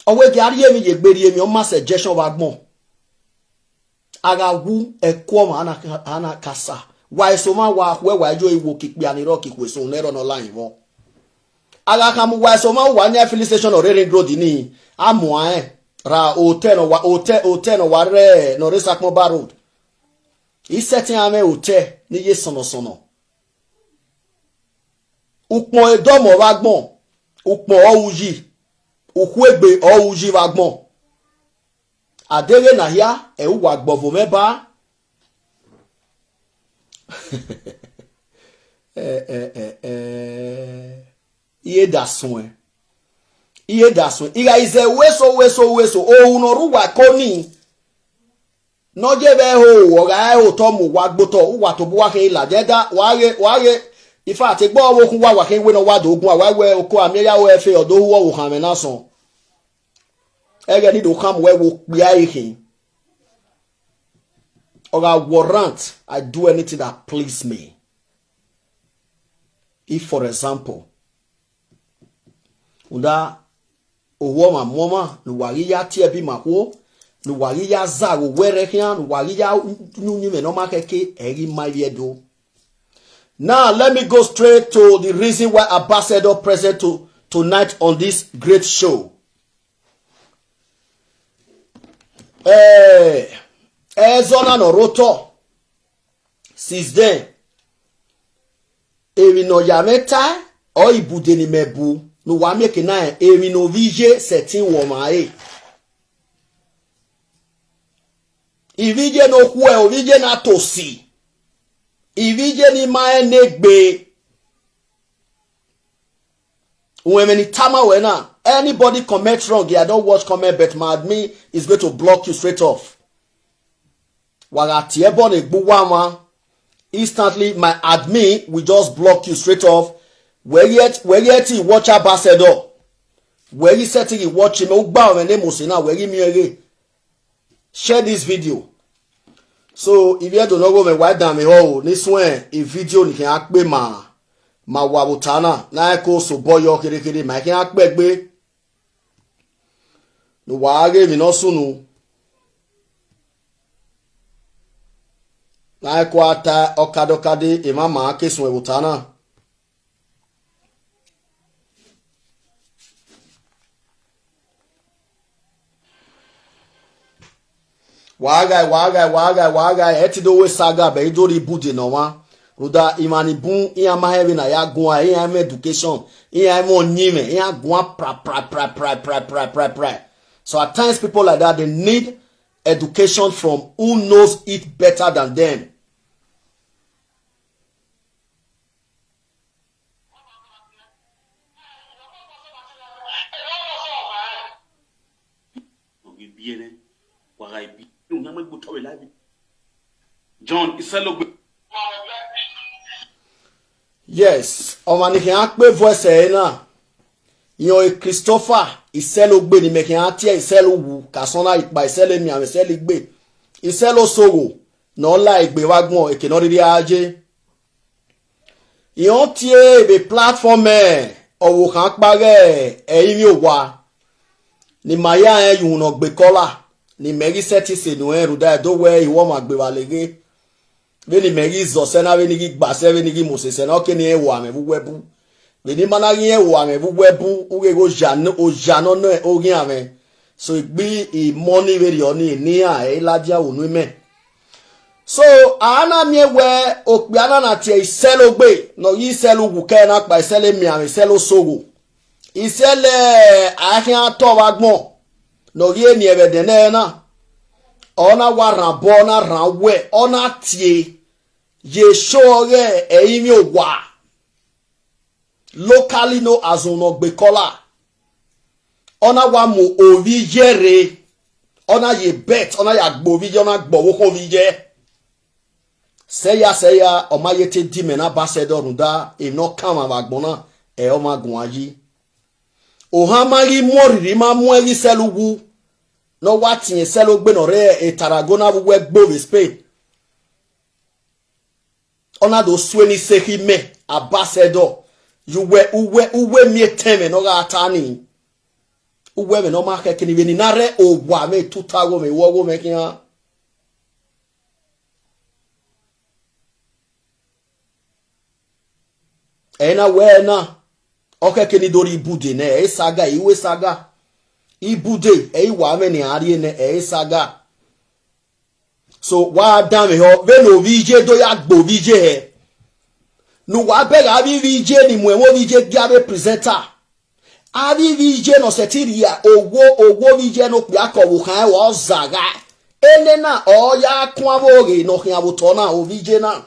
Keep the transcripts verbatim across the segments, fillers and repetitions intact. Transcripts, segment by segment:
Ọ wẹ gie a rhie emwi ye egbe, rhie emwi, ọ ma suggestion vbe agbọn. A gha wu ẹko ọmwa, a na, a na ka sa. Wa eso mwa, wa khuẹ, wa yo iwo ke ikpia ni rrọọ ke ikhuo eso ne ẹrọ ne ọ la rinmwọ. A gha khama uwa eso mwa, uwa yan filling station ne ọ rre Ring Road ni, a muẹn rẹn ra hotel ne ọ wa, hotel, hotel ne ọ wa rre, ne ọ rre Sakpọnba Road. I sẹtin a mwẹ hotel ni ye sọnọ sọnọ. Ukpọn edọmọ vbe agbọn, ukpọn ọ ru yi, ukhuegbe ọ ru yi vbe agbọn. A deghẹ na hia, ẹ i uwa gbọvo mwẹ ba. Ẹ, ẹ, ẹ, ẹ. I ye da suẹn. I ye da suẹn. I gha i zẹ uwẹ eso, uwẹ eso, uwẹ eso, ohu ne ọ rre uwa ẹko ni, ne ọ ye vbe ẹho, ọ gha ẹho otọ mu uwa gbe otọ, uwa tobọ uwa khian ladian da, wa ghe, wa ghe. In fact, egbe ọvbokhan uwa, wa khian wẹ ne ọ wa do guan, wa wẹ oko a miẹn ya ru ẹfe, ọ do hu ọvbokhan mwẹ na sọn. Ẹghẹ ne I do khama uwẹ vbe okpia ẹre khin. Ọ gha warrant, I do anything that please me. If, for example, rhunmwuda, ohu ọmwa mu ọmwa ne uwa ghi ya tie ẹbe ima okhuo, ne uwa ghi ya zagha owẹ rre khian, ne uwa ghi ya yin uyinmwẹ ne ọ ma khẹke, ẹ i ghi ma ivbi Ẹdo. Now, let me go straight to the reason why Ambassador present to, tonight on this great show. Eh, ẹzọ na ne ọ rre otọ. Since then, emwi ne ọ ya mwẹ tae, ọ ibude ne imẹ bu, ne uwa mieke na rẹn emwi ne ovbi iye sẹtin ru ọmwa ẹre. Ivbi iye ne okhuo, ovbi iye na tosi, ivbi iye ne ima rẹn ne egbe. Uwẹ ẹmwẹ ne I tama ruẹ na, anybody comment wrong, I don't watch comment, but my admin is going to block you straight off. Wa gha tie ẹbọ ne egbe uwa mwa, instantly my admin will just block you straight off. Wẹ ghi, wẹ ghi ẹtin watch Ambassador. Wẹ ghi sẹtin ghi watch mẹ, u gba mwẹ ne mose na, wẹ ghi miẹn ghe. Share this video. So, ivbi Ẹdo ne ọ gho mwẹ, wa danmwehọ o, ne I suẹn e video ni khian kpe ma, ma wa vbe ota na, ne a i ko sobọ yọ kherhe kherhe, ma i khian kpẹgbe. Ne uwa ghe emwi ne ọ sunu, ne a i ko a ta ọkadọkade, emwa ma ke suẹn vbe ota na. Wa ghae, wa ghae, wa ghae, wa ghae, ẹ te do wẹ saga, bẹ I do rhie ibude ne ọmwa. Rhunmwuda emwa ni bun, iran ma hẹ vbene a ya guan, iran mwẹ education, iran mwẹ ọyinmwẹ, iran guan pra, pra, pra, pra, pra, pra, pra, pra. So at times, people like that, they need education from who knows it better than them. John Iselogbe. Yes, ọmwa ni khian kpe voice ẹre na, irẹn ọre Christopher Iselogbe, ne imẹ khian tie Iselowu, Katsina, Ikpa, Isele Emianmwẹ, Isele Igbe, Isele Osogho, ne ọ la egbe vbe agbọn eke ne ọ rhirhi a ye. Irẹn tie vbe platform ọvbokhan ọkpa ghe Ẹrinmwi Owa, ne ima ya rẹn ye uhunmwu ne ọ gbe kọla, ne imẹ ghi sẹtin sẹ enu ẹn, rhunmwuda ẹdẹ wẹ I ru ọmwa gbe evbale ghe. Vbene imẹ ghi zọ sẹ na, vbene I ghi gba sẹ, vbene I ghi mose sẹ na, ọ ke ne irẹn ru amwẹ vbe uwu ẹbu. Vbene ima na ghi rẹn ru amwẹ vbe uwu ẹbu, ugheghe oya ne, oya ne ọ nọ oghian mwẹ. So, egbe imọ ni vberriọ ni, ne iran ẹ i ladian vbe unu imẹ. So, a na miẹn wẹ okpia na na tie Iselogbe, ne ọ ghi Iselowu kẹ na kpa Isele Emianmwẹ, Isele Osogho, Isele a i khian tọ vbe agbọn, ne ọ ghi eni ẹvbo ẹdẹnẹrẹ na, ọ na wa rhan obọ, ọ na rhan uwẹ, ọ na tie ye show ọghe Ẹrinmwi Owa, locally known as uhunmwu ne ọ gbe kọla. Ọ na wa mu ovbi iye rre, ọ na ye bet, ọ na ya gbe ovbi iye, ọ na gbe ọvbokhan ovbi iye. Sẹya sẹya, ọ ma ye te di imẹ ne Ambassador, rhunmwuda emwi ne ọ kanmwa vbe agbọn na, ẹ i re ọmwa guan yi. Ohan ma ghi mu orhirhi, ma mu ẹn ghi Iselowu, ne ọ wa tie Iselogbe ne ọ rre Tarragona vbe uwu ẹgbo vbe Spain. Ọ na do sue ne isekhi mẹ, Ambassador, ye uwẹ, uwẹ, uwẹ miẹn etẹn mwẹ ne ọ gha ta nii. Uwẹ mwẹ ne ọ ma khẹke ni vbene I na rre owa mwẹ tuta ọghomwẹ, iwọ ọghomwẹ khian. Ẹ na wẹ na, ọ khẹke ni do rhie ibude nẹ, ẹ i saga, ẹ i wẹ saga. Ibude, ẹ i wa mwẹ ne iran rrie nẹ, ẹ i saga. So, wa danmwehọ, vbene ovbi iye do ya gbe ovbi iye hẹ. Ne uwa bẹghe avbe ivbi iye ni mu ẹmwẹ ovbi iye gie avbe presenter. Avbe ivbi iye ne ọ sẹtin rhie owo, owo vbe iye ne okpia ke ọvbokhan ẹre wa zagha. Enena ọ ya kun avbe oghe ne ọ khian vbe otọ na, ovbi iye na.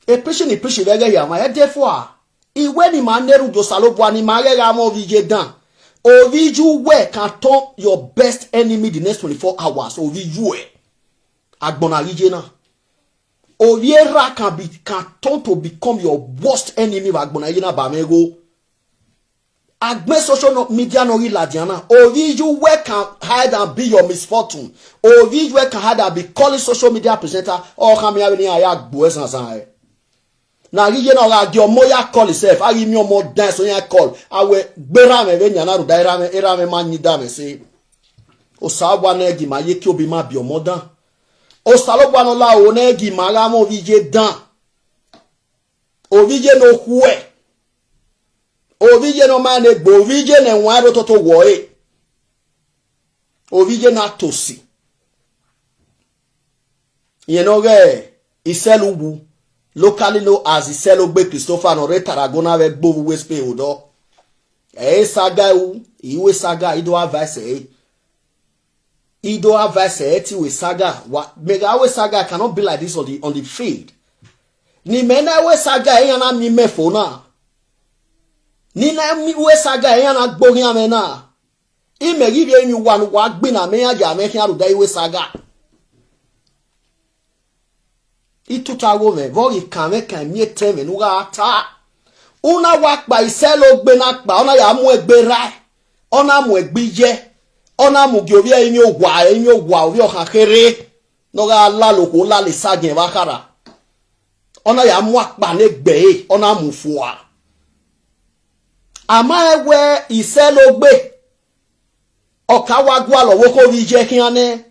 E preaching, e preaching vbe ẹghẹ hia mwa, ẹ de fua. Iwẹ ne ima na erhunmwu Osanobua ne ima ghẹ gha mwẹ ovbi iye dan. Ovbi iye uwẹ can turn your best enemy the next twenty-four hours. Ovbi iye uwẹ. Agbọn na ghi ye na. Ovbi erha can be, can turn to become your worst enemy vbe agbọn na ye na ba mwẹ igho. Agbọn social no-, media nọ ghi ladian na, ovbi iye uwẹ can hide and be your misfortune. Ovbi iye uwẹ can hide and be calling social media presenter, ọ khama iran vbene iran ya gbe uẹ zanzan ẹre. Na ghi ye na, ọ gha gie ọmọ ya call himself, a ghi miẹn ọmọ dan eso iran call, a wẹ gbe erha mwẹ vbe yan na rhunmwuda erha mwẹ, erha mwẹ ma yin da mwẹ ẹse. Osanobua ne gie ima ye kie obi ma biẹ ọmọ dan. Osanobua ne ọ la oro ne gie ima gha mwẹ ovbi iye dan. Ovbi iye ne okhuẹ. Ovbi iye ne ọ ma ne egbe, ovbi iye ne ẹwaẹn rre otọtọ owọ ẹre. Ovbi iye na tosi. Irẹn ne ọ ghe Isẹlẹ Uwu, locally known as Isẹlogbe Christopher ne ọ rre Tarragona vbe ẹgbẹe ovbi uwu Spain odọ. Ẹ i saga ru, I ru esaga, I do advice ẹre. I do advice ẹre te I ru esaga. Wa, mẹ gha ru esaga, I cannot be like this on the, on the field. Ne imẹ na ru esaga, iran na miẹn imẹ fo na. Ne I na mi ru esaga, iran na gbe oghian mwẹ na. Imẹ ghi vbe emwi uwa ne uwa gbinna amẹ iran ya mwẹ khian rhunmwuda I ru esaga. I tuta ọghomwẹ, vbe ọ ghi kan mwẹ kan, miẹn etẹn mwẹ ne u gha ta. U na wa kpa Isẹlogbe na kpa, ọ na ya mu egbe erha, ọ na mu egbe iye, ọ na mu gie ovbi ẹrinmwi owa, ẹrinmwi owa, ovbi ọkhan kherhe, ne ọ gha lala okhuo lala esagiẹn vbe akhara. Ọ na ya mu akpa ne egbe ẹre, ọ na mu fua. A ma rẹn wẹ Isẹlogbe, ọ ka wa gualọ vbe okhuo ovbi iye khian nẹ.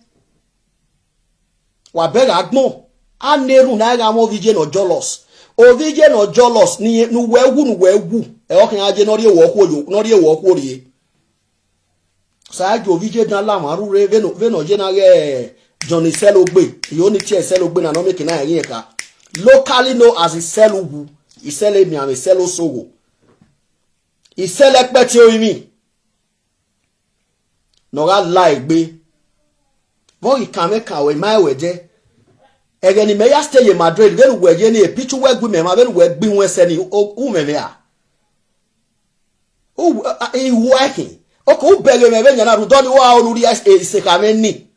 Wa bẹghe agbọn, a na erhunmwu ne a gha mwẹ ovbi iye ne ọ jealous. Ovbi iye ne ọ jealous, ne uwẹ wu, ne uwẹ wu, ẹ ọ khian ye ne ọ rhie owẹ okhuo yo, ne ọ rhie owẹ okhuo rrie. Sa gie ovbi iye dan la mwa rre vbene, vbene ọ ye na ghe John Isẹlogbe, I ho ni tie Isẹlogbe na ne ọ miẹn eke na rẹn ghi rẹn kha. Locally known as Isẹlẹ Uwu, Isẹlẹ Emianmwẹ, Isẹlẹ Osogho, Isẹlẹ Ẹkpẹti Orinmwi. Ne ọ gha la egbe. Vbe ọ ghi kan mwẹ kan, wẹ ma rẹn wẹ dẹ. Ẹghẹ ne imẹ ya stay ye Madrid, vbene uwẹ ye ni, e picture uwẹ gu imẹ mwa, vbene uwẹ gbe iwẹn sẹ ni, u, u mwẹ mwẹ ra? U, a, a, I ru ẹkhin. Oko, u bẹghe mwẹ vbe yan na rhunmwuda ọnii, u ra ru rhie isekha mwẹ ni.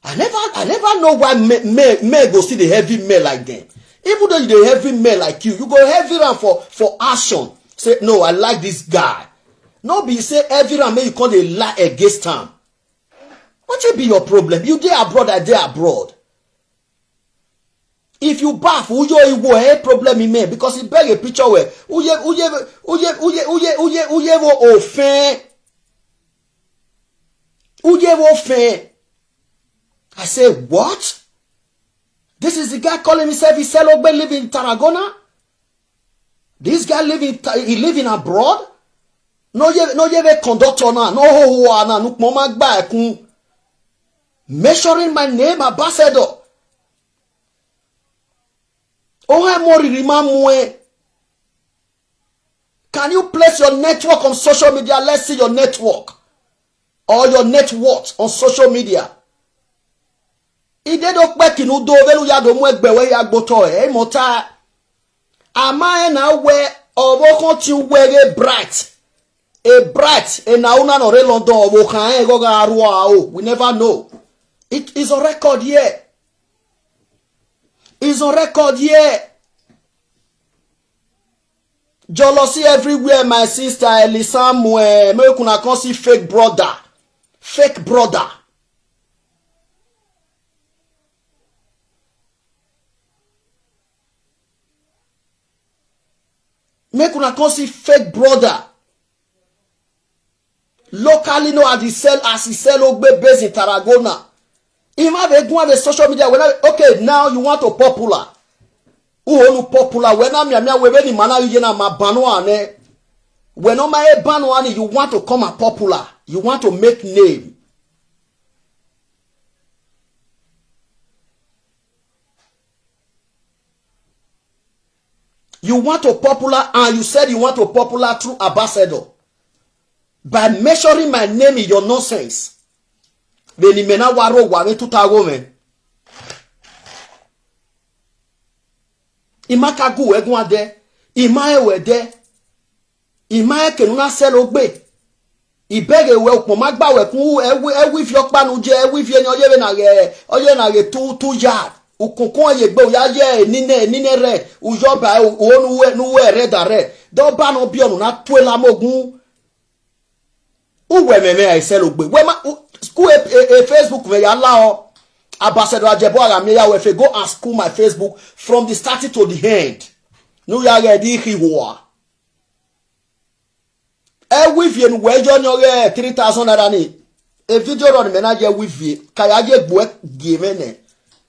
I never, I never know why men, men, men go see the heavy men like them. Even though you the heavy men like you, you go heavy am for, for action. Say, "No, I like this guy." No be say heavy am make you come dey lie against am. Wetin be your problem? You dey abroad, I dey abroad. If you baff, u yo iwo, eh, problem in me, because he beg a picture where u ye, u ye, u ye, u ye, u ye, u ye, u ye wo ofẹn. U ye wo ofẹn. I say, "What? This is the guy calling himself Iselogbe, live in Tarragona? This guy live in Ta-, he live in abroad?" No ye, no ye vbe conductor na, no ho ho na, nukpọn ma gba ẹkun. Mentioning my name, ambassador. Ohan mo riri ma muẹn. Can you place your network on social media? Let's see your network or your net worth on social media. I de do kpẹki ne u do vbene u ya do mu egbe wẹ ya gbe otọ ẹre, imọta. A ma rẹn na wẹ ọvbokhan tie uwẹ ghe Bright. E Bright, ena una ne ọ rre London, ọvbokhan rẹn ghe ọ gha rrọọ aro. We never know. It is on record here. Is on record here. Jealousy everywhere, my sister. Elisamuel, make una come see fake brother. Fake brother. Make una come see fake brother. Locally known as the Isel, as Iselogbe based in Tarragona. Ima vbe guan vbe social media, wẹ na, okay, now you want to popular. Uho nu popular, wẹ na mianmian wẹ vbene ima na ghi ye na ma ban uan nẹ. Wẹ ne ọ ma he ban uan ni, you want to come and popular. You want to make name. You want to popular and you said you want to popular through ambassador. By measuring my name in your nonsense. Vbene imẹ na wa rre owa vbe tuta gho mwẹ. I ma ka gu wẹ guan dẹ, I ma rẹn wẹ dẹ, I ma rẹn eke ne u na sẹ ẹre ogbe. I bẹghe wẹ ukpọn ma gba wẹ kun, ẹwu, ẹwu ivie ọkpa ne u ye, ẹwu ivie ni ọ ye vbe na ghe, ọ ye vbe na ghe two, two yard. Ukunkun ye egbe, u ya ye eninẹ, eninẹ rẹ, u yọ ba, u, u, ne uwẹ, ne uwẹ rẹ da rẹ. De ọba ne ọ biẹ ọnu na tuẹ la mu ogun. Uwẹ mwẹ mwẹ a i sẹ ẹre ogbe. Wẹ ma, u, school e, e, e Facebook mwẹ ya la ọ. Ambassador Ajebo a gha miẹn ya wẹ fe, go and school my Facebook from the starting to the end. Ne u ya ghẹ ẹdẹ ikhi hua. Ẹwu ivie ne uwẹ yọ ni ọghe three thousand naira ni. E video rọ ne mẹ na ye ẹwu ivie, ka ya ye egbe uẹ gie mwẹ nẹ.